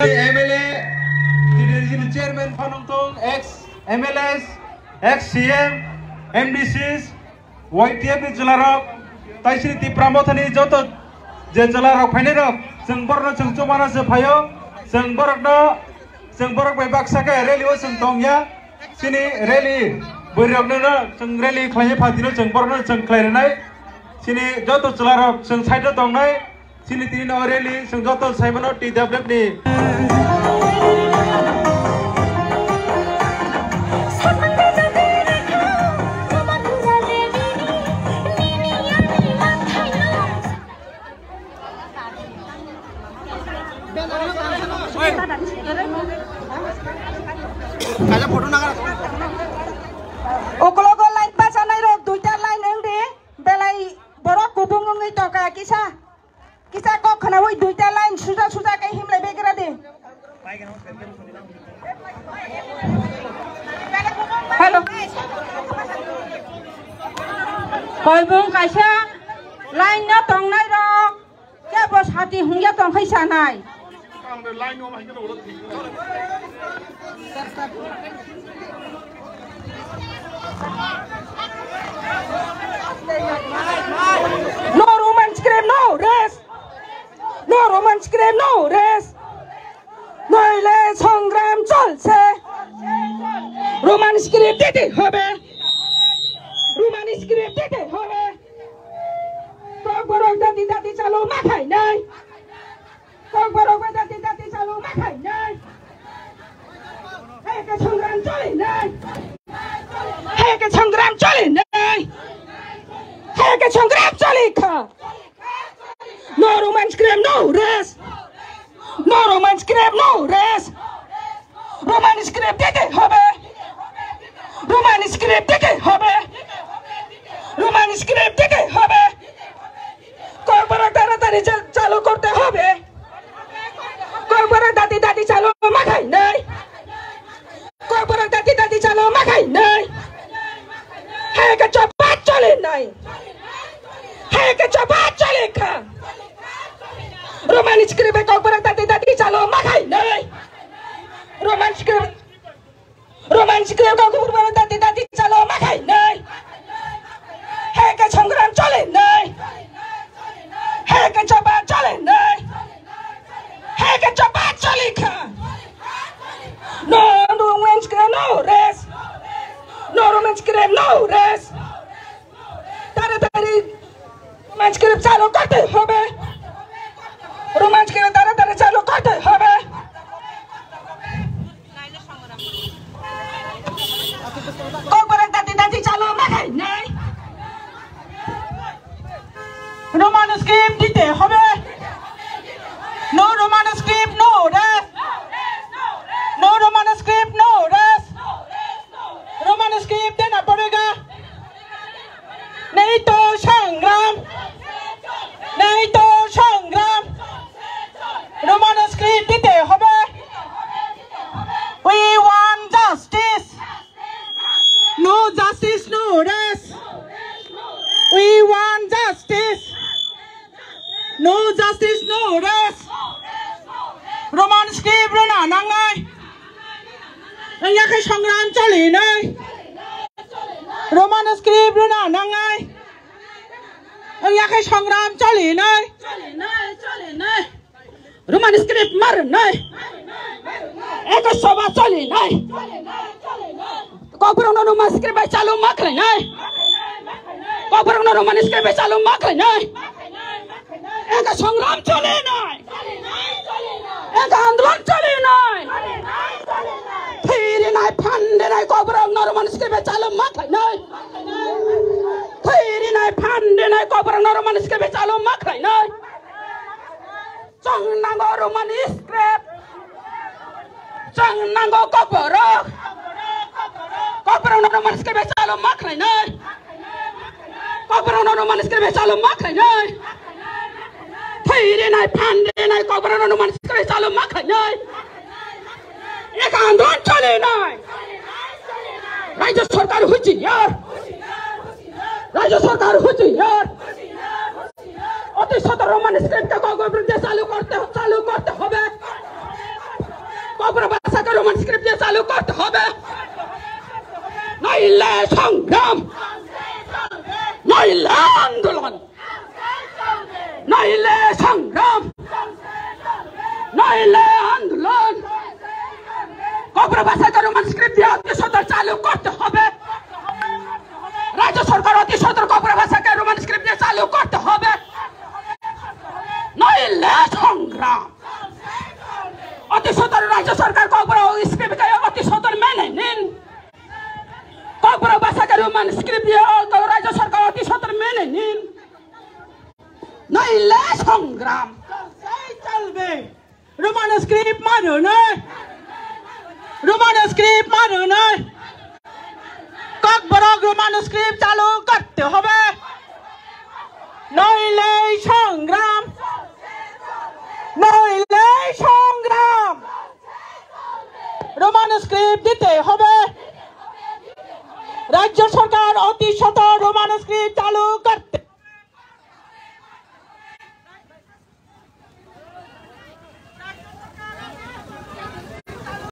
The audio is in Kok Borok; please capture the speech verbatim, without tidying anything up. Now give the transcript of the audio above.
M L A, T D C ni chairman phanang tong, ex M L As, ex C M, M D Cs, Y T F ni chwlarok, tai chini Tipra Mothani joto je chwlarok phainairok, chwng borokno chwng chumana se phaio, chwng borokno, chwng borok bai baksa khe rally o chwng tongya, chini rally, bwrwirokno chwng rally khlaiwi phatino chwng borokno chwng khlai rwnai, chini joto chwlarok chwng side o tongnai, chini tini no rally chwng joto saimano T W F ni. Uklogo line bachanairok duita line wng di, belai borok kubung wngwi tongkha kisa. Kisa kok khwnaui duita line suja suja khe himlai begra di. Hello. Koibung kaisa line no tongnai rok kebo sati hungya tongkhai sanai. No Roman script, no rest. No Roman script, no rest. নইলে সংগ্রাম চলছে। Roman script দিতে হবে। Roman script দিতে হবে। Kokborok dati dati chalo ma khainai. Kokborok bai dati dati chalo ma khainai. Hai khe songram choli nai. Hai khe songram choli nai. Hai khe songram choli kha. No Roman script, no rest. No Roman script, no rest. Roman script দিতে হবে। Roman script দিতে হবে। Roman script দিতে হবে। Kokborok তাড়াতাড়ি চা-, চালু করতে হবে। Kokborok dati dati chalo ma khainai. Kokborok dati dati chalo ma khainai. Hai khe choba choli nai. Hai khe choba choli kha. Roman script bai kokborok dati dati chalo ma khainai. Roman script Roman script kokborok dati dati chalo ma khainai. Hai khe songram choli nai. Hai khe choba choli nai. Hai khe choba choli kha. No, no Roman script, no rest. No Roman script, no rest. তাড়াতাড়ি Roman script চালু করতে হবে। Roman script তাড়াতাড়ি চালু করতে হবে। Kokborok dati dati chalo ma khainai. Roman script দিতে হবে। No Roman script, no rest. No Roman script, no rest. Roman script দেনা পড়েগা। নেই তো সংগ্রাম, নেই তো সংগ্রাম। Roman script দিতে হবে। We want justice. No justice, no rest. We want justice. No justice, no rest. Roman script rwna nangnai. Wngya khe songram choli nai. Roman script rwna nangnai. Wngya khe songram choli nai. Roman script ma rwnai. Eko soba choli nai. Kokborok no Roman script bai chalo ma khlai nai. Kokborok no Roman script bai chalo ma khlai nai. Eka songram choli nai. Eka andolon choli nai. Thiri nai, phande nai, kokborok no Roman script bai chalo ma khlai nai. Thiri nai, phande nai, kokborok no Roman script bai chalo ma khlai nai. Chwng nango Roman script. Chwng nango kokborok. Kokborok no Roman script bai chalo ma khlai nai. Kokborok no Roman script bai chalo ma khlai nai. Thwi rinai, phan rinai, kokborok no Roman script bai chalo ma khlai nai. Eka andolon choli nai. Rajya sarkar huchiyar. Rajya sarkar huchiyar. অতি সত্বর Roman script কে ককবরক চালু করতে, চালু করতে হবে। ভাষাকে Roman script দিয়ে চালু করতে হবে, নইলে সংগ্রাম, নইলে আন্দোলন, নইলে সংগ্রাম, নইলে আন্দোলন। ককবরক ভাষাকে রোমান স্ক্রিপ্ট দিয়ে অতি সত্বর চালু করতে হবে। রাজ্য সরকার অতি সত্বর ককবরক ভাষাকে রোমান স্ক্রিপ্ট দিয়ে চালু করতে হবে, নইলে সংগ্রাম। অতি সত্বর রাজ্য সরকার ককবরক স্ক্রিপ্টকে অতি সত্বর মেনে নিন। ককবরক ভাষাকে রোমান স্ক্রিপ্ট দিয়ে রাজ্য সরকার অতি সত্বর মেনে নিন, নইলে সংগ্রাম। চলবে। রোমান স্ক্রিপ্ট মারুন, রোমান স্ক্রিপ্ট মারুন। ককবরক রোমান স্ক্রিপ্ট চালু করতে হবে, নইলে সংগ্রাম, নইলে সংগ্রাম। রোমান স্ক্রিপ্ট দিতে হবে। রাজ্য সরকার অতি সত্বর রোমান